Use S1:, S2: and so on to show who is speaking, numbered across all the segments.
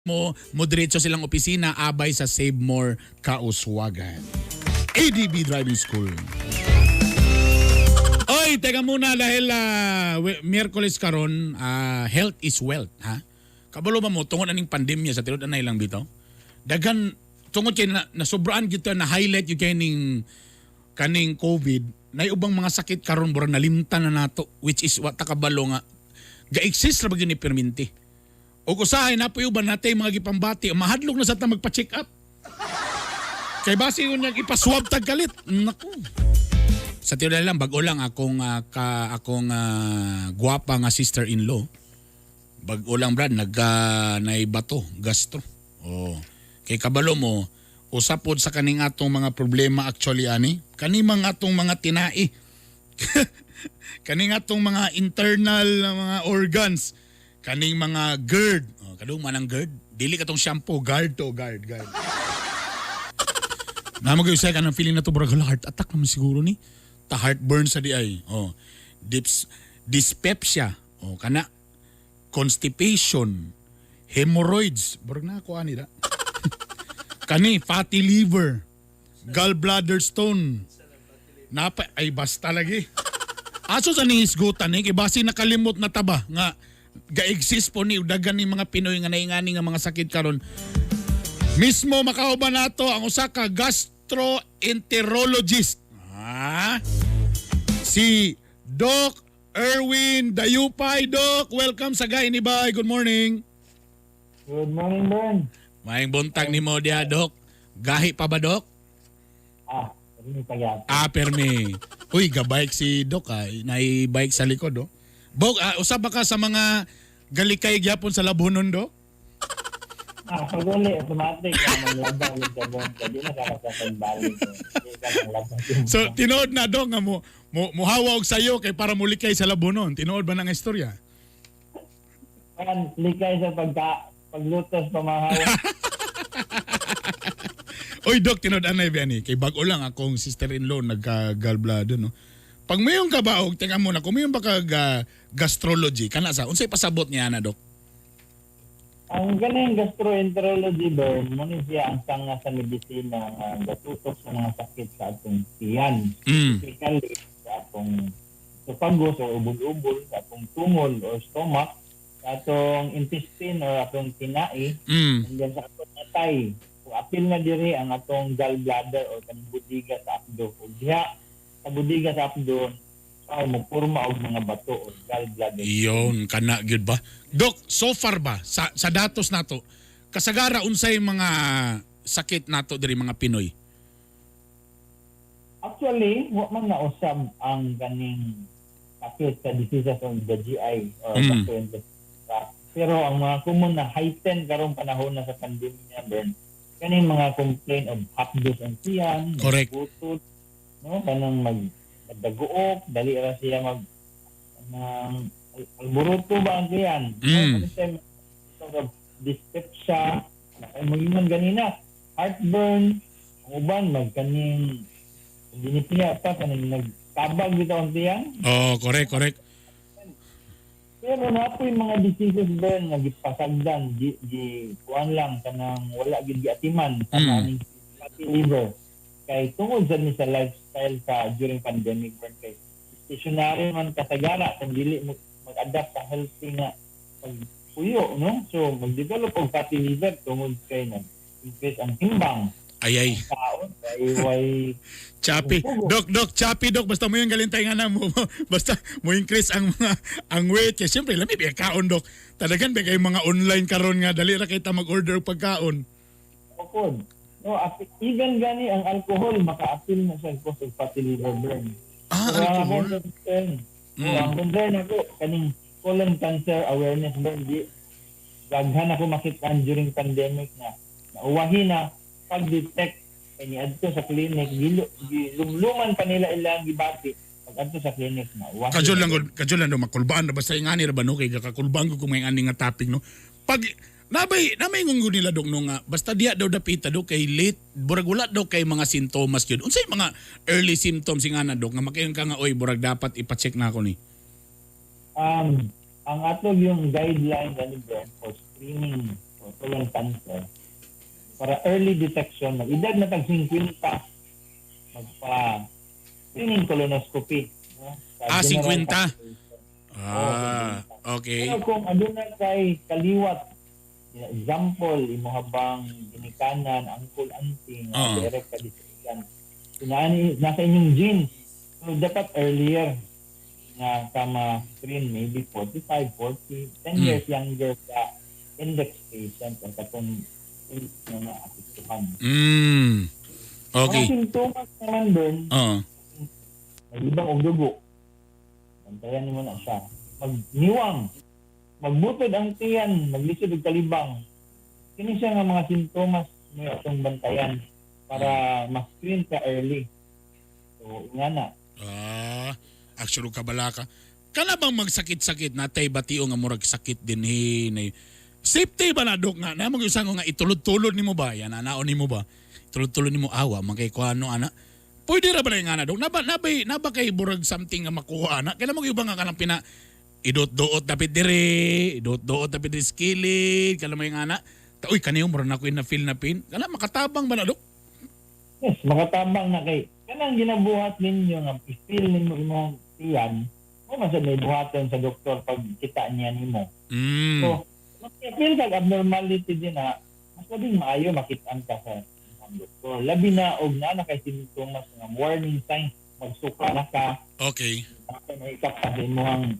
S1: Mo diretso silang opisina abay sa Save More Kauswagan. ADB Driving School. Oy, teka muna dahil Miyerkules karon, health is wealth, ha? Kabalo ba mo tungod aning pandemya sa tinud anay lang bitaw? Daghan tungod kay na, nasobraan gyud ta, na highlight gyud kay ning kaning COVID, nay ubang mga sakit karon murag nalimtan na nato, which is wa ta kabalo nga ga-exist ra ba gyud ni perminti. Ug usahay na po uban natay mga gipambati, mahadlok na sa ta magpa-check up. Kay basi yun niyang ipaswab tag kalit. Naku. Sa tiyo lang, bag-o lang akong akong gwapa nga sister-in-law. Bag-o lang, Brad, nagka naibato, gastro. Oh. Kay kabalo mo, usapod sa kaning atong mga problema actually ani, kani mga atong mga tinai. Kaning atong mga internal na mga organs, kaning mga GERD. Oh, kadung man ang GERD, dili katong shampoo, guard to guard, guard. Namo gyud sa kanang feeling na to, burag hala, heart attack naman siguro ni. Ta heartburn sa di ay. Oh. Dyspepsia. Oh, kana constipation, hemorrhoids, burag na ako ani da. Kani fatty liver, gallbladder stone. Napa ay basta lagi. Aso sa ni hisgutan ni kay basi nakalimot na ta ba nga ga-exist po ni daghan ni mga Pinoy nga naingani nga mga sakit karon. Mismo makauban nato ang usa ka gastroenterologist. Ah? Si Doc Erwin Dayupay. Doc, welcome sa Gay ni Bay. Good morning.
S2: Good morning, Bern.
S1: Maayong buntag nimo diha, Doc. Gahi pa ba, Doc?
S2: Ah, permi pa.
S1: Ah, permi. Uy, gabike si Doc ah. Nay-bike sa likod, oh. Bok, usab ba ka sa mga galikay gyapon sa Labhonon, Doc?
S2: Ah, pag uli, automatic. Ah, manlabaw yung gabon. Di na ka pagbalik. Di ka manlabaw.
S1: So, tinuod na, Doc, nga mo muhawa og sayo kay para mulikay sa Labhonon. Tinuod ba na nga istorya?
S2: Kan, likay sa paglutos pamahaw.
S1: Oy, Doc, tinuod anay ba ni? Kay bag-o lang akong sister-in-law nagka-gallbladder, no? Pag mayon ka ba, og teka muna, kung mayon ba ka gastrology, kana sa, unsay pasabot niya na, Doc?
S2: Ang ganing gastroenterology, Bern, mo ni siya ang sanga sa medisina nga gatutok sa mga sakit sa atong tiyan. Specifically, sa atong esophagus or ubol-ubol, sa atong tungol or stomach, sa atong intestine or atong tinai, and then sa atong atay. Kung apil na diri ang atong gallbladder or kanang budiga sa apdo. Ug diha sa budiga sa apdo, ay mo porma og mga bato or gallbladder.
S1: Iyon, kana gyud ba? Doc, so far ba sa datos nato, kasagara unsay mga sakit nato diri mga Pinoy?
S2: Actually, wa man nausab ang ganing sakit sa diseases of the GI or gastrointestinal tract. Pero ang mga common na heightened karong panahon na sa pandemya, Bern, kaning mga complaint of hapdos ang tiyan, magbutot, no, kanang magdaguok, dali ra siya mag ng alburuto ba ang tiyan? No, kanang of dyspepsia, ay moingon ganina, heartburn, ang uban magkaning dinipiya pa kaning nagtabag bitaw ang tiyan.
S1: Oh, correct, correct.
S2: Pero na po yung mga diseases, Bern, nga gipasagdan, di kuan lang kanang wala gid giatiman sa aning fatty liver. Kay tungod sa ni sa lifestyle sa during pandemic, Bern, kay stationary man kasagara kung dili mo mag-adapt sa healthy nga pagpuyo, no? So mag-develop og fatty liver tungod kay nag increase ang timbang
S1: Ay ay,
S2: kaon kay way
S1: Chappy. Doc, Doc, Chappy, Doc, basta mo yung galintay nga na mo. Basta mo increase ang mga ang weight kay siyempre lami ba kaon, Doc. Talagan ba kay mga online karon nga dali ra kay ta mag-order og pagkaon.
S2: Bukod. No, even gani ang alcohol maka-apil na sa cause of fatty liver, Bern.
S1: Ah,
S2: Pero ang
S1: alcohol.
S2: akong concern, ang concern ako kaning colon cancer awareness, Bern, di daghan ako makitaan during pandemic na nauwahi na pag-detect kay niadto sa clinic gilumluman pa nila ilang gibati pag adto sa clinic na uwahi.
S1: Kajol lang gud, kajol lang do makulbaan na basta ingani ra ba no kay gakakulbaan ko kung may ani nga topic, no. Pag nabay namay ngungo nila, Dok, no, nga basta diya daw dapita, do kay late burag wala daw kay mga sintomas gyud. Unsay mga early symptoms nga na, Dok, nga makaingon ka nga, "Oy, burag dapat ipa-check na ako ni"?
S2: Ang ato yung guideline gani, Bern, for screening for or colon cancer, para early detection, mag-edad na tag 50, magpa screening colonoscopy, no? Sa
S1: Ah,
S2: general
S1: 50?
S2: population.
S1: Ah, okay.
S2: Pero kung aduna kay kaliwat, example, imo habang ginikanan, uncle, auntie, nga direct ka descendant. Inaani nasa inyong genes. So dapat earlier nga kama screen, maybe 45, 40, 10 years younger sa index patient ang katong age na naapektuhan. Mga sintomas naman, Bern, maglibang og dugo. Bantayan nimo na siya. Magniwang. Magbutod ang tiyan, maglisod og kalibang. Kini siya nga mga sintomas mo atong bantayan para ma-screen ka early. So, nga na.
S1: Ah, actually kabalaka. Kana bang magsakit-sakit natay batiyo nga murag sakit din hi? Safety ba na, Dok, nga na mo usang nga itulod-tulod nimo ba yan, anaon nimo ba, itulod-tulod nimo, awa man kay kuano ana, pwede ra ba na nga na, Dok, naba kay burag something nga makuha ana, kailan mo iba nga kanang pina idot-doot dapit dire, idot-doot dapit dire sa kilid, kala mo yung ana ta, uy, kaniyo murag na ko na feel na pain, kana makatabang ba na, Dok?
S2: Yes, makatabang na kay kanang ginabuhat ninyo nga i-feel nimo imong tiyan, mo man sad may buhaton sa doktor pag kita niya nimo. So, feel kag abnormality din na, mas labing maayo makitaan ka sa imong doktor. Labi na og naa na kay sintomas nga warning signs, magsuka na ka, may ka sa imong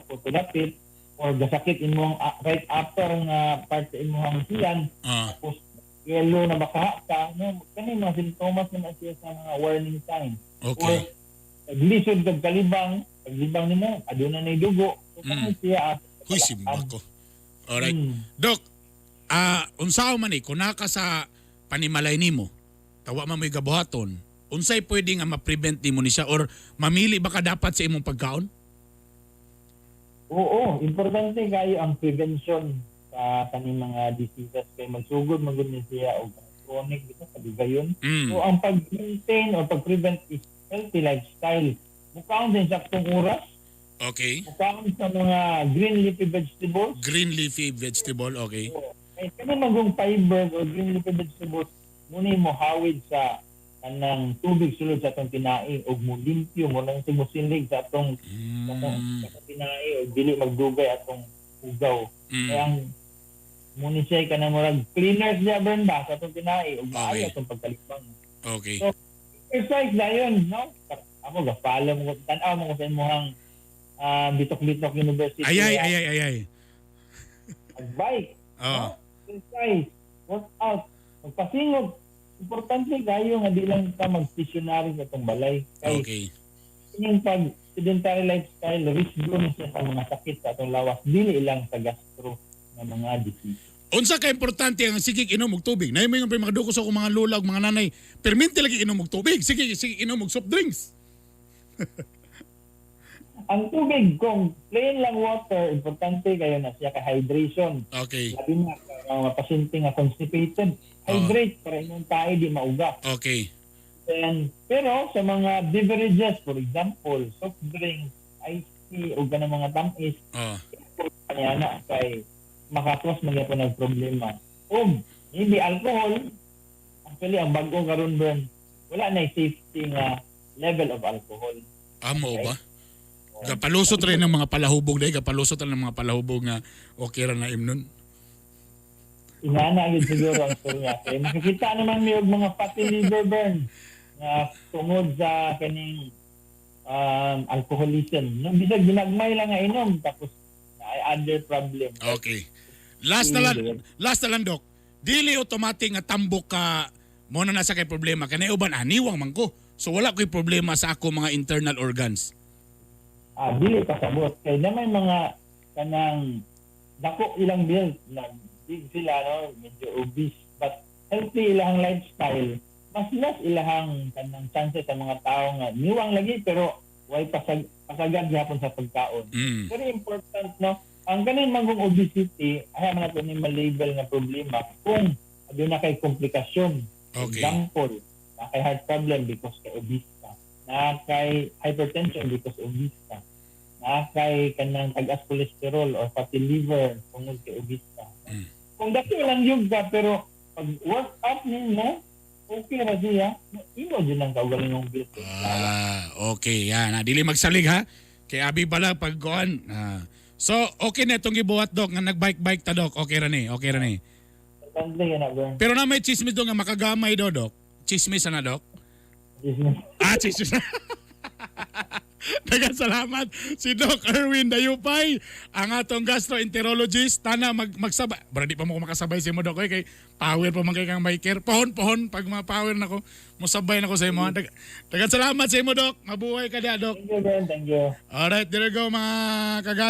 S2: kuto dapit or gasakit imong right upper nga part sa imong tiyan, tapos yellow na baka ka, no, kani mga sintomas naman siya sa mga warning signs. Or naglisod kag kalibang, paglibang nimo aduna nay dugo. So kani siya
S1: Huy, simba ko. Alright. Dok, unsaon man ni, kung naka sa panimalay nimo, tawa man mo'y gabuhaton, unsay pwede nga ma-prevent nimo ni siya or mamili ba ka dapat sa imong pagkaon?
S2: Oo, importante kayo ang prevention sa kaning mga diseases kay magsugod man gud ni siya og chronic dito sa bigayon. So ang pag-maintain or pag-prevent is healthy lifestyle. Mukaon din sa saktong oras, mukaon sa mga green leafy vegetables.
S1: Green leafy vegetable, okay.
S2: Kay kani magong fiber o green leafy vegetables muni mo hawid sa kanang tubig sulod sa atong tinai og mo limpyo mo lang simusinlig sa atong sa atong tinai og dili magdugay atong ugaw. Kaya ang muni siya kanang murag cleaners niya, Bern, ba sa atong tinai ug maayo atong pagkalibang. So, exercise na yun, no? Ako ga-follow mo, tan-aw mo ko sa imong Bitok-Bitok University.
S1: Ay, ay, ay, ay, ay, ay.
S2: Mag-bike,
S1: Oh.
S2: no? Exercise, workout, magpasingog. Importante kayo nga di lang ka mag-stationary sa atong balay. Kay yung pag sedentary lifestyle, risk ni siya sa mga sakit sa atong lawas, dili lang sa gastro na mga disease.
S1: Unsa ka importante ang sige inom og tubig? Nay mo yung mga duko sa akong mga lola ug mga nanay, perminti lagi inom og tubig. Sige, sige inom og soft drinks.
S2: Ang tubig, kung plain lang water, importante kayo na siya kay hydration. Labi na sa mga pasyente nga constipated, hydrate para imong tae di mauga. Then, pero sa mga beverages, for example, soft drinks, iced tea, o ganang mga tamis, kanya na kay makakos man gyapon ng problema. O hindi alcohol, actually ang bago karon, Bern, wala na safety nga level of alcohol.
S1: Amo ba? Gapalusot rin ng mga palahubog dahil gapalusot rin ng mga palahubog nga okay ra na imnon.
S2: Ingana gyud siguro ang storya. Kay makikita naman mi og mga fatty liver, Bern, nga tungod sa kaning alcoholism. No, bisag ginagmay lang nga inom tapos na other problem.
S1: Okay. Last na lang, Dok. Dili automatic nga tambok ka mo na nasa kay problema kanay uban aniwang man ko. So wala ko'y problema sa ako mga internal organs.
S2: Ah, dili pasabot kay na may mga kanang dako ilang build na big sila, no, medyo obese but healthy ilahang lifestyle, mas less ilahang kanang chances sa mga tao nga niwang lagi pero way pasagad gihapon sa pagkaon. Very important, no, ang kaning manggong obesity ay man nato ni ma-label nga problema kung aduna kay komplikasyon. Example, na kay heart problem because kay obese ka, na kay hypertension because obese ka, na kay kanang tag-as cholesterol or fatty liver tungod kay obese ka. Kung dako lang gyud ka pero pag work up nimo, okay ra siya. Imo jud ang kaugalingong built.
S1: Ah, okay, yan. Ah, dili magsalig ha. Kay abi bala pag kuan. Ah. So, okay na itong gibuhat, Dok, nga nag-bike-bike ta, Dok. Okay ra ni, okay ra ni.
S2: Importante yan na, Bern.
S1: Pero na may chismis do nga makagamay do, Dok. Chismis na, Dok.
S2: Business.
S1: Ah, chismis na. Daghang salamat si Doc Erwin Dayupay, ang atong gastroenterologist. Tana magsabay. Bro, di pa mo ko makasabay sa imo, Doc, eh, kay power pa man kay kang biker. Pohon pohon pag mga power nako, mosabay nako sa imo. Daghang salamat sa imo, Doc. Mabuhay ka dia, Doc.
S2: Thank you, Bern. Thank you.
S1: Alright, there you go, mga kagaya.